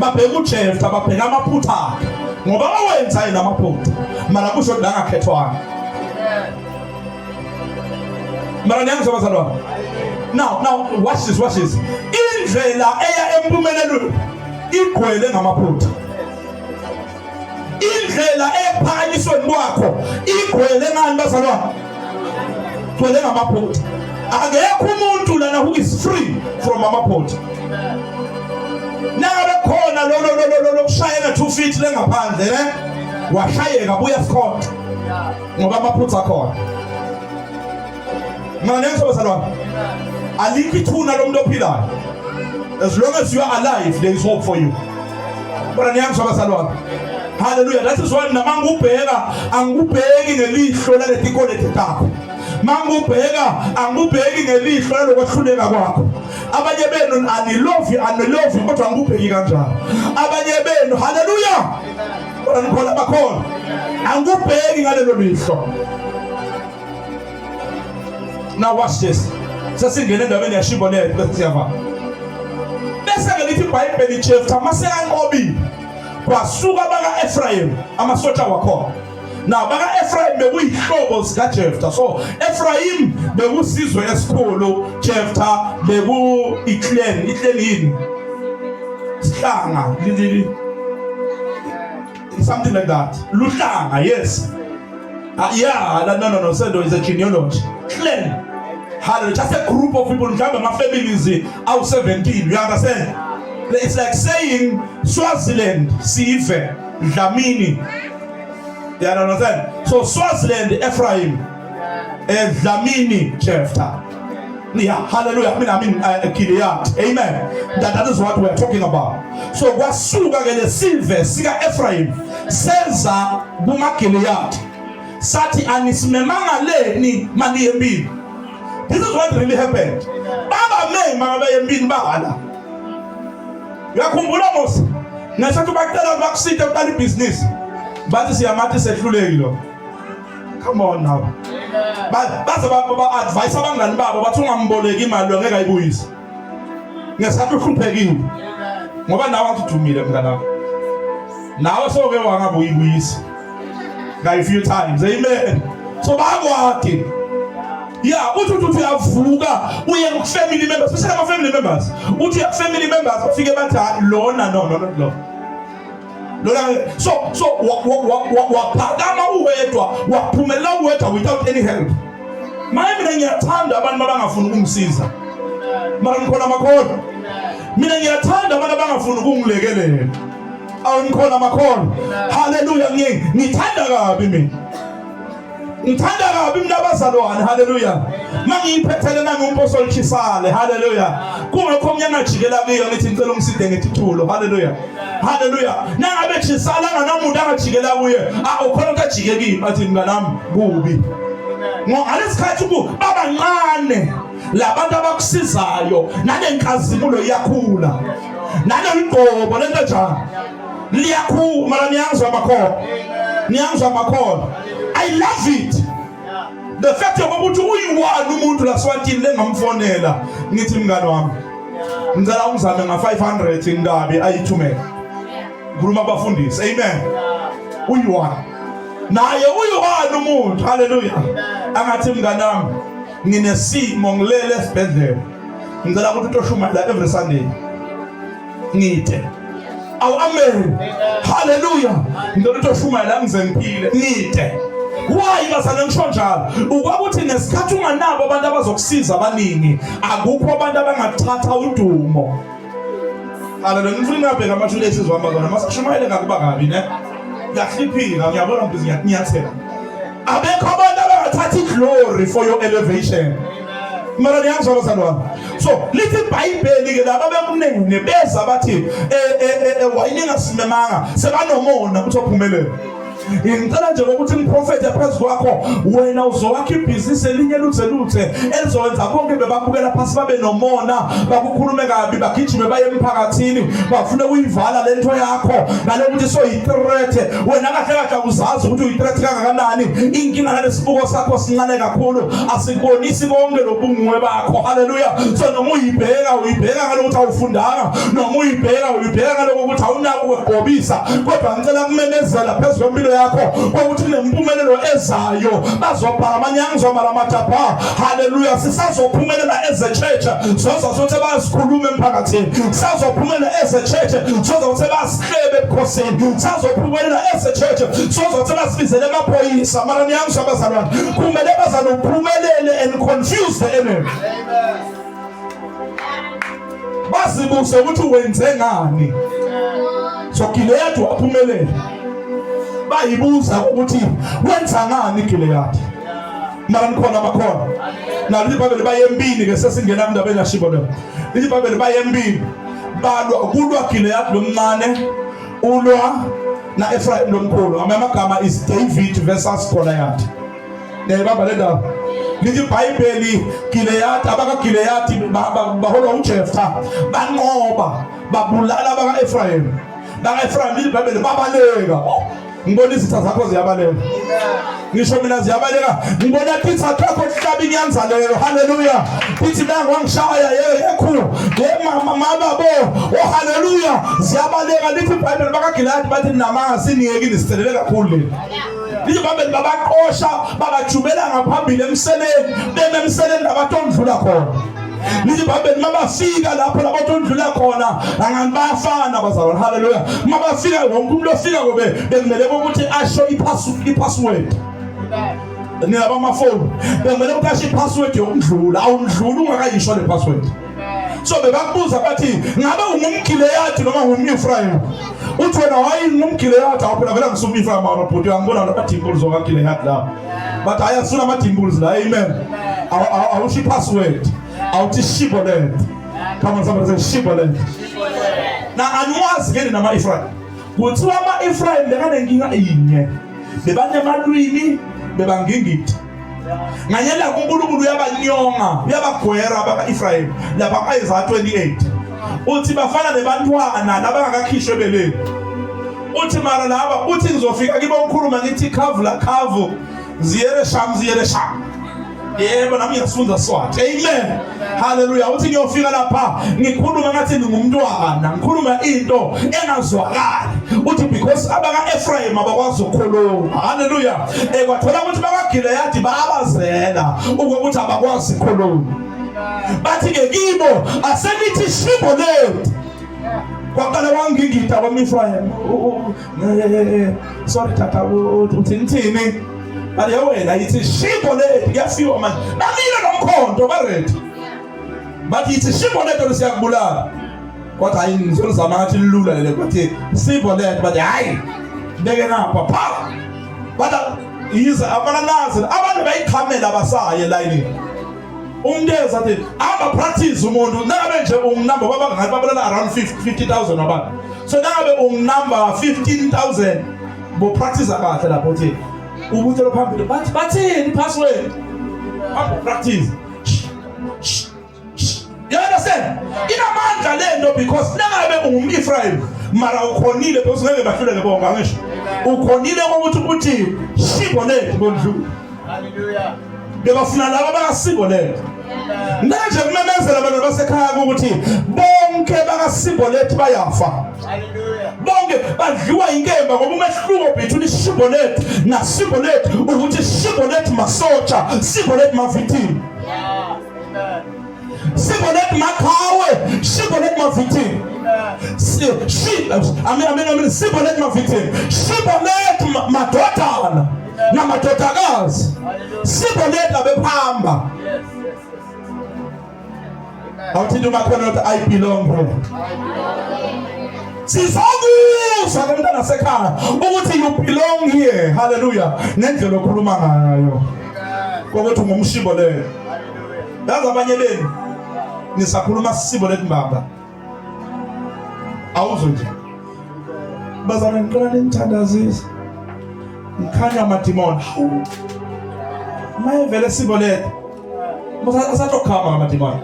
babheka uJeftha babheka amaphutha akhe ngoba wawenza yena amaphutha mara kusho ukuthi angakhethwanga mara niyangizwa bazalwane now watch this watch this indlela eya empumelelweni igcwele ngamaphutha indlela ephakanyisweni kwakho igcwele ngani bazalwane gcwele ngamaphutha akekho umuntu lana who is free from amaphutha nangabe khona lo lo lo lo lokushayela 2 feet lengaphandle ne washayeka buya sikhonto ngoba amaphutha akhona Mina ngiyakusho bazalwane. Alikho ithuna lomuntu ophilayo. As long as you are alive there is hope for you. Kodwa niyangizwa bazalwane. Hallelujah. That is why mina mangubheka angubheki ngelihlo laleti koleti takho. Mangubheka angubheki ngelihlo lalokwehluleka kwakho. Abanye benu anilovi anilovi kodwa angubheki kanjalo. Abanye benu hallelujah. Kodwa nikhona bakhona. Angubheki ngalelo lihlo. Now watch this. Sesingena endabeni yaShibolet bese siyava. Bese ke lithi iBhayibheli Jephthah masekanqobile kwasuka baka Ephraim amasotsha wakhona. Now baka Ephraim bekuyihlobo sika Jephthah. So Ephraim bekusizwe esikhulu, Jephthah beku iclan, iclan yini? Sihlanga, something like that. Luhlanga, yes. Yeah, no, no, no, Sendo is a genealogy. Clan. Hallelujah. Just a group of people, mhlawumbe ama-families awu-17. You understand? It's like saying Swaziland, Sive, Dlamini. You understand? So Swaziland, Ephraim, Dlamini, Jephthah. Yeah, hallelujah. I mean, Gilead. Amen. That is what we are talking about. So kwasuka ke lesive sika Ephraim Seza kumaGileyadi sathi anisimemanga leni maniye empini. This is what really happened. Babamema baye empini bahala. Uyakhumbula Mose? Ngesikhathi bacela bakusite uqala ibhizinisi. Bathi siyamathi sehluleki lo. Come on now. Baze ba advise abangani babo bathi ungamboleki imali lo ngeke ayibuyise. Ngesikhathi uhluphekile. Ngoba nawe awudumile mnganami. Nawe soke wangabuyibuyisa. Kayi few times. Amen. So bakwati. Yeah, uthi uthi uyavuka uye ku family members, especially ama family members. Uthi uya family members bafike bathi lona no no no lo. Lona so waphakama uwedwa, waphumela uwedwa without any help. Maye mina ngiyathanda abantu abangafuni ukungisiza. Mara ngikhona makholwa. Mina ngiyathanda abantu abangafuni ukungilekelela. Awu ngikhona makholwa. Hallelujah ngithanda kabi mina. Ngithanda kabi mina abazalwane, haleluya. Mangiyiphethele nami umpostoli Chisale, haleluya. Kungekho omnye angajikela kuyo ngithi ngicela ungiside ngethithulo, haleluya. Haleluya. Nangabe Chisale anganamuntu angajikela kuye, ah ukhona umuntu ajike kimi athi mnganami kubi. Ngalesikhathi ku babancane labantu abakusizayo nalenkazimulo iyakhula. Naleli gqobo lento njani? Liyakhula mara niyangizwa makholwa. Niyangizwa makholwa. I love it. The fact yokuthi uyi-one umuntu la Swatini lengamfonela ngithi mngani wami ngicela ungizame nga 500 ngingabi ayithumele. Ngikhuluma abafundisi. Amen. Uyi-one. Naye uyi-one umuntu. Hallelujah. Angathi mngani wami nginesimo ngilele esibhedlela. Ngicela ukuthi utoshumayela every Sunday. Ngide. Awu amen. Hallelujah. Ngicela ukuthi oshumayela ngize ngiphile. Ngide. Why bazalwane ngisho njalo? Ukwakuthi ngesikhathi unganabo abantu abazokusiza abaningi, akukho abantu abangathatha udumo. Hallelujah. Ngifuna ngabheka amathule esizwe hamba kona. Masishumayele ngakuba kabi ne. Ngiyahliphika, ngiyabona ukuthi ngiyakunyathela. Abekho abantu abangathatha iglory for your elevation. Mara niyangizwa bazalwane. So lithi iBhayibheli ke laba bekunene beza bathi wayiningasimemanga sebanomona ukuthi ophumelele. Ngicela nje ukuthi ngiprofethe phezu kwakho wena uzowakha ibhizinisi elinye luthe luthe elizowenza bonke bebabukela phansi babe nomona bakukhulume kabi bagijime baye emphakathini bafune ukuyivala lento yakho ngalokuthi soyithreat wena kahle kahle awuzazi ukuthi uyithreat kangakanani inkinga nalesibuko sakho sincane kakhulu asikubonisi konke lobunguwe bakho haleluya so noma uyibheka uyibheka ngalokuthi awufundanga noma uyibheka uyibheka ngaloko ukuthi awunako ukugobisa kodwa ngicela kumemezela phezu kwempilo yakho ukuthi kunempumelelo ezayo bazobhala amanyangizwa malamatapha haleluya sisazophumelela as a church soza sothi bazikhuluma emphakathini sazophumelela as a church soza sothi basihlebe ebukhosini sazophumelela as a church soza sothi basibizele amaphoyisa mara niyangizwa bazalwane kumele bazalwane uphumelele and confuse the enemy. Amen. Bazibuze ukuthi wenze ngani. So Gilead waphumelela. Bayibuza ukuthi wenza ngani Gilead. Mara nikhona bakhona. Nalo iBhayibheli baye empini ke sesingena kundaba engashibo le. IBhayibheli baye empini. Balwa kulwa Gilead lomncane ulwa na Ephraim lomkhulu. Amagama is David versus Goliath. Niyayibamba le ndaba? Lithi iBhayibheli Gileyadi abakaGileyadi baholwa uJeftha banqoba babulala abaka-Efrayimi. Baka-Efrayimi lithi iBhayibheli babaleka. Oh, ngibona izitha zakho ziyabaleka. Ngisho mina ziyabaleka. Ngibona titha takho tihlaba inyanza leyo. Haleluya. Ithi nangu wangishaya yekhu. Ye mama mababo. Oh haleluya. Ziyabaleka lithi iBhayibheli bakaGileyadi bathi namanga siniyekile sithelele kakhulu leli. Lithi babeli babaqosha babajubela ngaphambili emseleni beme emseleni labatondlula khona. Lithi ibhayibheli mabafika lapho labatondlula khona angani bayafana bazalwane haleluya mabafika wonke umuntu ofika kobe bekumele ukuthi asho ipassword nina bamafoni bekumele ukuthi asho ipassword yokundlula awundluli ungakayisho le password. So bebakubuza bathi ngabe ungumgileyadi noma ungum-Efrayim? Uthi wena hayi ngumgileyadi awuphela vele ngisum-Efrayim awona bhuti uyangibona lama-dimples wakagileyadi la. But hayi asifuna ama-dimples la amen. Awusho i-password. Awuthi shibolet. Come on somebody say shibolet. Na aniwazi ke nina ama-Efrayim. Kuthiwa ama-Efrayim bekanenkinga inye, bebanemalwimi, bebangingidi. Nganyela uNkulunkulu uyabanyonga, uyabagwera abaka-Efrayim lapha ku-Isaya 28. Uthi bafana nebantwana labangakakhishwe ebeleni. Uthi mara laba, uthi ngizofika kibo ngikhuluma ngithi khavu la khavu, ziyere sham ziyere sham. Yebo, nami ngiyasifunda Swati. Amen. Hallelujah. Uthi ngiyofika lapha ngikhuluma ngathi ngingumntwana, ngikhuluma into engazwakali. Uthi because abaka Ephraim abakwazi ukukhuluma. Hallelujah. Eh kwathola ukuthi bakaGilead bayabazela ukuthi abakwazi ukukhuluma. Bathi ke kibo asenithi Shibboleth. Kwaqala wangigida kwami-Ephraim. Sorry tata, uthini thini? Bale wena yithi Shibboleth kuyafiwa manje. Bamile nomkhonto ba ready. Bathi yithi Shibboleth siyakubulala. Kwathi hayi ngizolizama ngathi lilula lele kwathi Shibboleth bathi hayi beke ngapha pha. Bathi yiza abalalazi abantu bayikhamela abasaye elayinini. Umuntu eza athi amba practice umuntu nangabe nje unginumber baba ngathi babulala around 50,000 abantu. So nangabe unginumber 15,000 bo practice kahle lapho uthi ubutshelo phambili bathi bathini password hamba practice. You understand? Inamandla lento because nangabe ungumEphraim mara ukhonile because ngeke bahluleke bonke angisho. Ukhonile ukuthi uthi Shibboleth bondlu. Hallelujah. Bebafuna laba bakaSibboleth. Manje kumemezela abantu basekhaya ukuthi bonke bakaSibboleth bayafa. Hallelujah. Bonke badliwa inkemba ngoba umehluko between iShibboleth naSibboleth ukuthi Shibboleth masotsha, Sibboleth mavitini. Yeah. Amen. Shibboleth maqhawe, Shibboleth mavitini. Amen. She, I mean, Shibboleth mavitini. Shibboleth madodana namadodakazi. Hallelujah. Shibboleth abephamba. Yes. Amen. Awuthinta umakhelwane uthi I belong here. I belong. Sizokuzwa ke mntana sekhaya ukuthi you belong here. Hallelujah. Ngendlela okhuluma ngayo. Amen. Kokuthi ungumshibo leyo. Hallelujah. Yazi abanye benu nisakhuluma sibo lethi mbamba. Awuzwe nje. Bazalwane ngicela ningithandazise. Ngikhanya amadimoni. Hawu. Maye vele sibo lethu. Asatokhama ngamadimoni.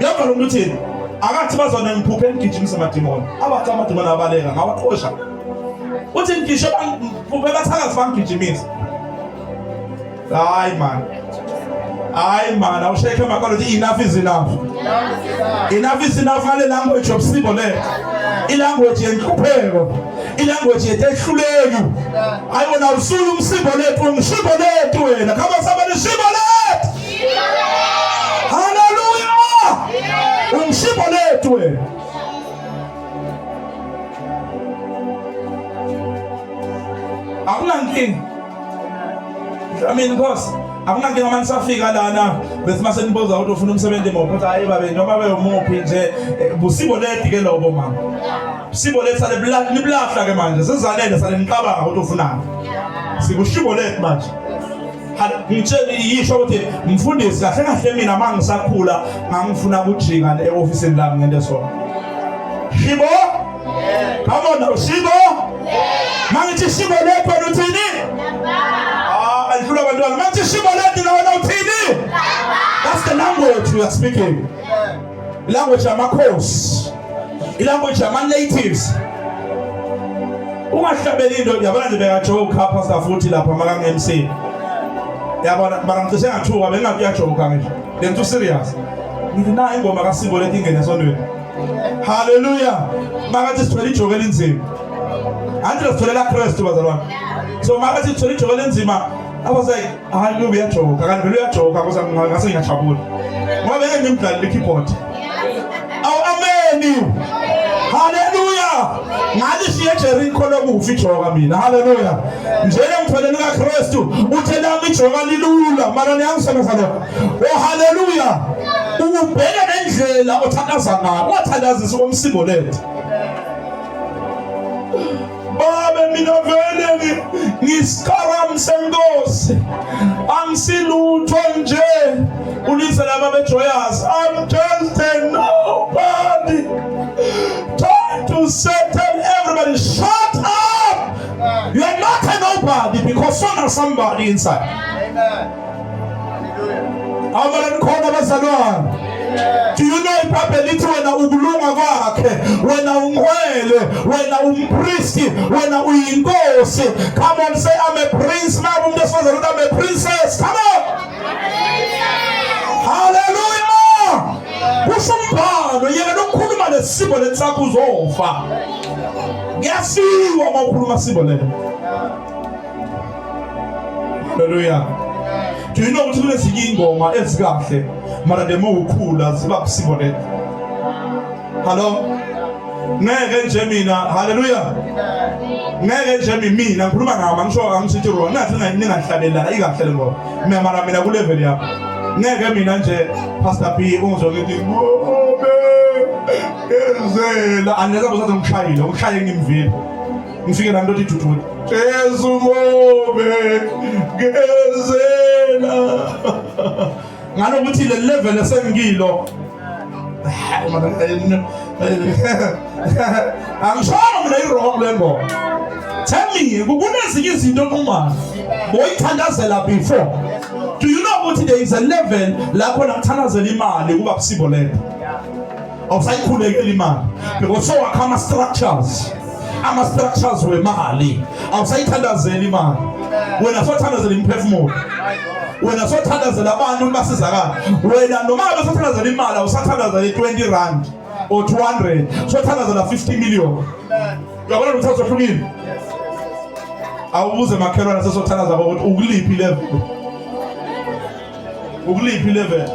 Uyabona lo muntu uthini? Akathi bazona ngiphuphe ngigijimisa amadimoni. Abathi amadimoni abaleka ngawaqosha. Uthi ngisho bangiphuphe bathakazi bangigijimisa. Hayi man. Hayi man, awusheke makolo uthi enough is enough. Enough is enough ngale language of sibo le. Ilanguage yenhlupheko. Ilanguage yetehluleki. Hayi wena usula umsibo lethu, umshibo lethu wena. Come on somebody shibo lethu. Hallelujah. Umshibo lethu wena. Akunankinga. Dlamini Nkosi, akunankinga manje safika lana bese mase nibuza ukuthi ufuna umsebenzi muphi uthi hayi babe noma beyomuphi nje busibo ledi ke lobo mama. Sibo leti sale niblahla ke manje sizanele sale niqabanga ukuthi ufunani. Sikushibo leti manje. Ngitshela yisho ukuthi mfundisi kahle kahle mina mangisakhula ngangifuna ukujika eofisini lami ngento so. Shibo? Come on now, Shibo? Mangithi Shibo lethu wena uthini? Ah, andlula abantwana. Mangithi Shibo lethu na wena uthini? That's the language we are speaking. Language yamakhosi. Ilanguage yama natives. Ungahlabeli into yabona nje beka joke pastor futhi lapha maka MC. Yabona mara ngicishe ngathuka bengathi uyajoka ngisho. Lento serious. Ngithi na ingoma kaSibo lethi ingene esontweni. Hallelujah. Makathi sithwele ijoko elinzima. Anti sitholela Kristu bazalwane. So makathi sithwele ijoko elinzima I was like, hayi lo uyajoka, kanti vele uyajoka ngoba ngase ngiyajabula. Ngoba beke ngimdlali le keyboard. Awu ameni. Hallelujah. Ngalishiye eJericho lokufa ijoka mina. Hallelujah. Njena ngithwele lika Kristu, uthe lami ijoka lilula, mara niyangisebenza lokho. Oh hallelujah. Ubheke nendlela othandaza ngayo, ungathandazisi komsibo lethu. Babe mina vele ngisikaram senkosi angisilutho nje ulise laba bejoyous. I'm just a nobody trying to settle everybody. Shut. personal somebody inside. Amen. Hallelujah. Awubalani khona bazalwane. Do you know iBhayibheli lithi wena ukulunga kwakhe, wena ungcwele, wena umpristi, wena uyinkosi. Come on, say I'm a prince. Mama umuntu esifazane uthi I'm a princess. Come on. Hallelujah. Kusho umbhalo yena lokukhuluma lesimo lensakho uzofa. Kuyafiwa uma ukhuluma simo lelo. Hallelujah. Do you know ukuthi kunezinye ingoma ezikahle mara noma ukhula ziba kusimo lelo. Hello. Ngeke nje mina, hallelujah. Ngeke nje mina ngikhuluma ngami angisho angisithi wrong. Nathi ningahlabelana ikahle le ngoma. Mina mara mina ku level yami. Ngeke mina nje Pastor B ungizwe ngithi ngobe ngezela aneza bosathi ngishayile, ngishaye ngimvile. Ngifike la nto ithi dudu. Jesu ngobe ngezela. Ngalokuthi le level esengikilo angishongo mina i-wrong le ngoma. Tell me, kunezinye izinto onqumayo boyithandazela before. Do you know ukuthi there is a level la khona kuthandazela imali kuba busibo lento? Awusayikhulekela imali because sowakha ama-structures, ama-structures wemali. Awusayithandazeli imali, wena sothandazela imiphefumulo, wena sothandazela abantu ukuthi basizakale. Wena noma ngabe sothandazela imali, awusathandazela i-20 rand or 200, sothandazela 50 million. Uyabona ukuthi sohlukile? Awubuze makhelwane sesothandaza ukuthi ukuliphi level, ukuliphi level.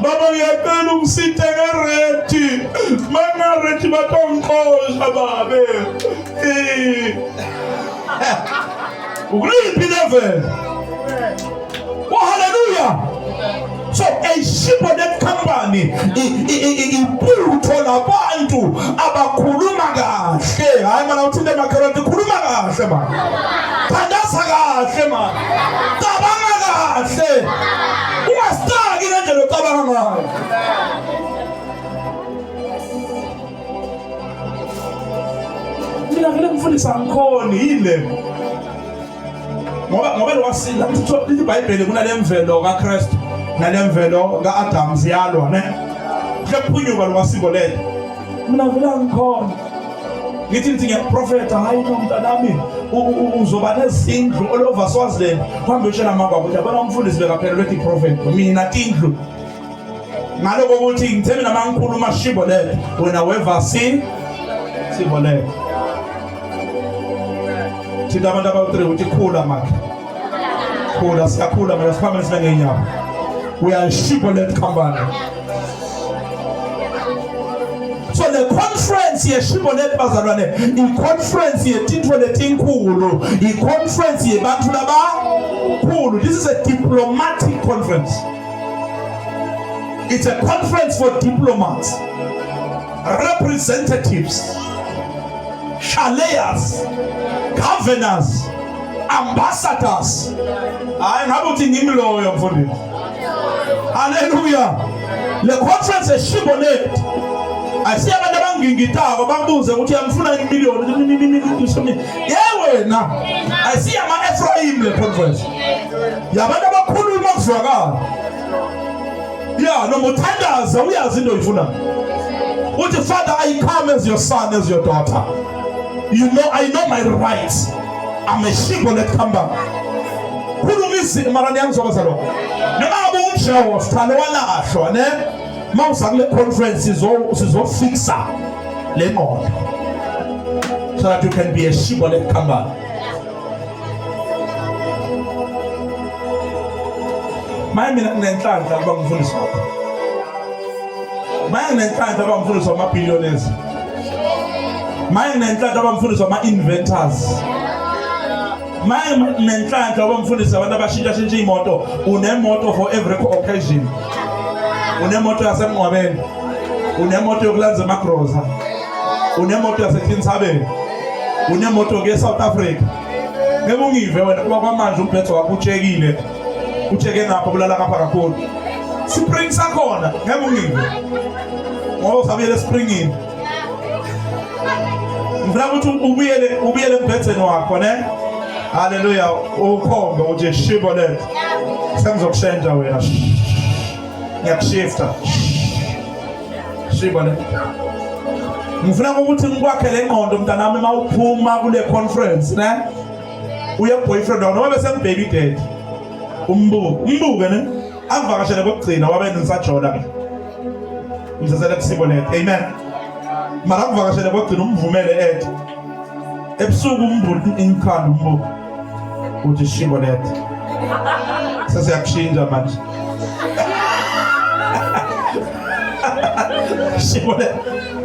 Baba ngiyacela ungisithe ngerenti, mangarenti batongixosha babe. Eh. Ukuliphi level? Oh hallelujah. So a Shibboleth company ibutho labantu abakhuluma kahle. Hayi mana uthinte makhelwane khuluma kahle man. Thandaza kahle man. Cabanga kahle. Ungasitaki ngendlela ocabanga ngayo. Mina vele mfundisi angikhoni yini le? Ngoba lwasila lithi iBhayibheli kunalemvelo kaKristu nalemvelo kaAdam ziyalwa ne. Kuhlephunyuka lwasiko lelo. Mina vele angikhona. Ngithi ngiyaprofeta, hayi no mntanami uzoba nezindlu all over Swaziland. Kuhambe utshela mama ukuthi yabona umfundisi bekaphelelwe ethi prophet mina tindlu. Ngaloko ukuthi ngithe mina mangikhuluma Shibboleth wena weva si Shibboleth. Thinta abantu abawu-3 ukuthi khula makhe. Khula, siyakhula mina siphambene sibe ngeenyawo. We are a Shibboleth company. So the conference yeShibboleth bazalwane, i-conference yetintfo letinkulu, i-conference yebantfu labakhulu. This is a diplomatic conference. It's a conference for diplomats, representatives, shaleas, governors, ambassadors. Hayi ngabe uthi ngimi loyo mfundisi. Hallelujah. Le conference eShibboleth asiye abantu abangingitako babuze ukuthi uyamfuna imiliyoni. Ye wena. Asiye ama-Ephraim le conference. Yabantu abakhuluma kuzwakala. Yeah, noma uthandaza uyazi into oyifunayo. Uthi Father, I come as your son, as your daughter. You know, I know my rights. I'm a Shibboleth company. Khuluma izwi mara niyangizwa bazalwane. Noma ngabe unjewo sithando walahlwa ne. Mawuza kule conference sizofixa le ngqondo. So that you can be a Shibboleth company. Maye mina nginenhlanhla kuba ngumfundisi wakho. Maye nginenhlanhla kuba ngumfundisi wama-billionaires. Maye nginenhlanhla kuba ngumfundisi wama-inventors. Maye nginenhlanhla kuba ngumfundisi wabantu abashintsha-shintsha iy'moto. Unemoto for every occasion. Unemoto yasemngcwabeni. Unemoto yokulanza emagroza. Unemoto yasethinsabeni. Unemoto ke South Africa. Ngeke ungive wena kuba kwamanje umbhedo wakho utshekile. Utsheke ngapha kulala ngapha kakhulu. Spring sakhona ngeke ungive. Ngoba usabuyele espringini. Ngifuna ukuthi ubuyele embhedeni wakho ne. Haleluya, ukhombe uthi Shibolet. Sengizokushenja wena. Ngiyakushifta. Shibolet. Ngifuna ukuthi ngikwakhe le ngqondo mntanami mawuphuma kule conference ne? Uye boyfriend wakho noma bese baby daddy. Umbuke, umbuke ne? Angivakashele kokugcina wabe nisajola ke. Ngizazela kuSibolet. Amen. Mara angivakashele kokugcina umvumele ethi ebusuku umbuli inkhanda umbuko uthi Shibolet. Sesiyakushintsha manje. Shibolet.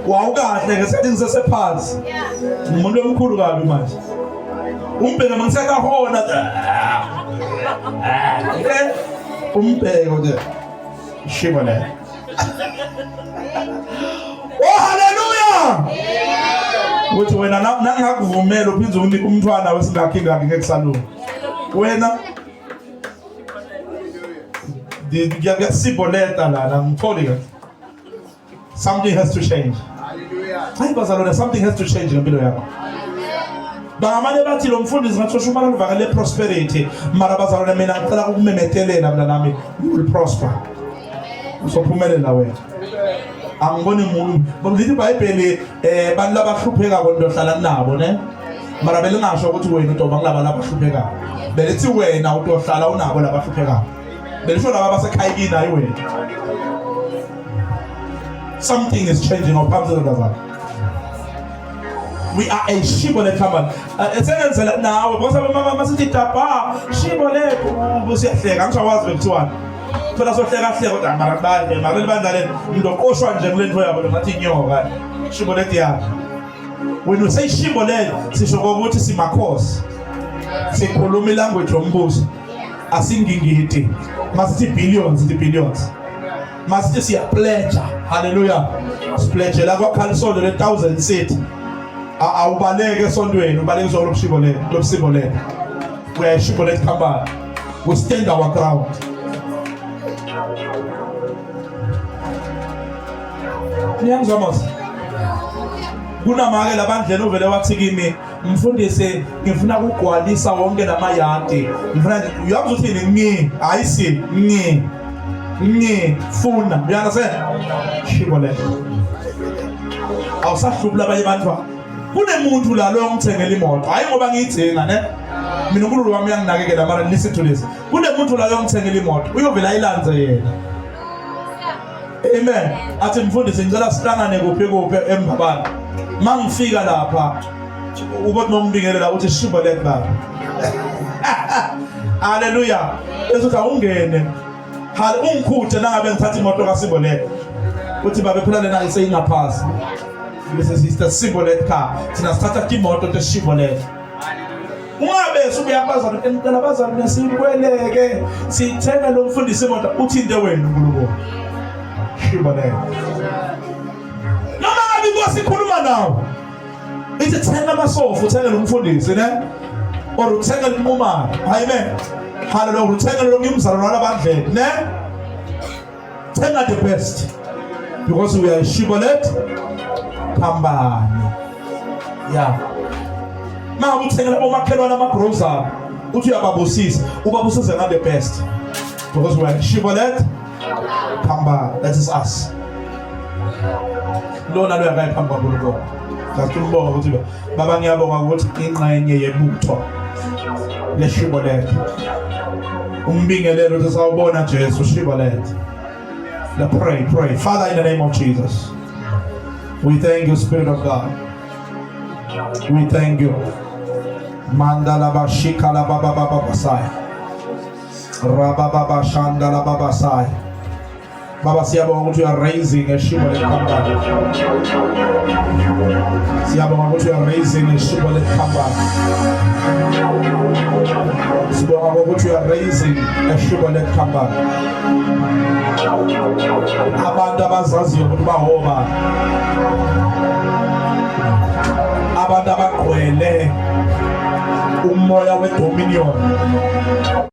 Wawukahle ngesikhathi ngisesephansi. Umuntu omkhulu kabi manje. Umbheke mangisakahona. Umbheke nje. Shibolet. Oh haleluya. Uthi wena nangakuvumela uphinde unike umntwana wesingakhi ngakhi ngeke kusalunga. Wena ngiyasiboleta lana ngitholi kahle. Something has to change. Hallelujah. Hayi bazalwane something has to change ngempilo yakho. Bangamane bathi lo mfundisi ngathi ushumala livangeli le prosperity mara bazalwane mina ngicela ukumemetelela mina nami you will prosper. Uzophumelela wena. Angiboni muntu lithi iBhayibheli eh bantu labahlupheka konto hlala nabo ne mara belingasho ukuthi wena utoba kulaba labahluphekayo belithi wena utohlala unabo labahluphekayo belisho laba abasekhaya kini hayi wena something is changing awuphambi zezandla zakho we are a Shibolet company. Esengenzela nawe because mama masithi tapa Shibolet usiyahleka angishawazi bekuthiwani. Phela sohleka hleka kodwa mara baye mara libandla leli umuntu oqoshwa nje kule nto yabo ngathi inyoka. Shibolet yakhe. When we say Shibolet sisho ukuthi simakhosi. Sikhuluma ilanguage yombuso. Asingingidi. Masithi billions, sithi billions. Masithi siyapledge. Hallelujah. Sipledgela kwakhala le 1000 city. Awubaleke esontweni, ubaleke izolo lobushibolet, lobushibolet. We are Shibolet company. We stand our ground. Niyangizwa mos? Kunamake labandleni uvele wathi kimi mfundisi ngifuna ukugcwalisa wonke lamayadi ngifuna uyazi uthini ngi hayi si ngi ngi funa you understand Shibolet awusahlubula abanye abantu kunemuntu la lo ngithengela imoto hayi ngoba ngiyidzinga ne mina uNkulunkulu wami uyanginakekela mara listen to this kunemuntu la yongithengela imoto uyovela ayilanze yena amen athi mfundisi ngicela sihlangane kuphi kuphi embabane mangifika lapha ubothi mawumbingelela uthi Shibolet baba haleluya ezothi awungene hal ungikhuthe nangabe ngithatha imoto kaSibolet uthi babe phela lena iseyingaphasi bese sister Sibolet car thina sithatha imoto teShibolet ungabe usubuya kubazali engicela abazali nesikweleke sithenga lo mfundisi imoto uthinte wena uNkulunkulu Shibolet noma ngabe inkosi ikhuluma nawe ithi thenga amasofa uthenge lo mfundisi ne or uthenge linqumane amen haleluya uthenge lo ngimzalwane walabandleni ne thenga the best because we are Shibolet company yeah mangabe uthengela omakhelwane amagrocery uthi uyababusisa ubabusise nga the best because we are Shibolet company that is us lona loyo akayi phambi kwaNkulunkulu just umbonga ukuthi baba ngiyabonga ukuthi ingxenye yebutho leShibolet umbingelelo ukuthi sawubona Jesu Shibolet Now pray, pray. Father, in the name of Jesus, we thank you, Spirit of God. We thank you. Mandala bashika la baba baba basai. Rababa shanda la baba sai. Baba siyabonga ukuthi you are raising a Shibolet company. Siyabonga ukuthi you are raising a Shibolet company. Sibonga ukuthi you are raising a Shibolet company. Abantu abazaziyo ukuthi bahoba. Abantu abagcwele umoya wedominion.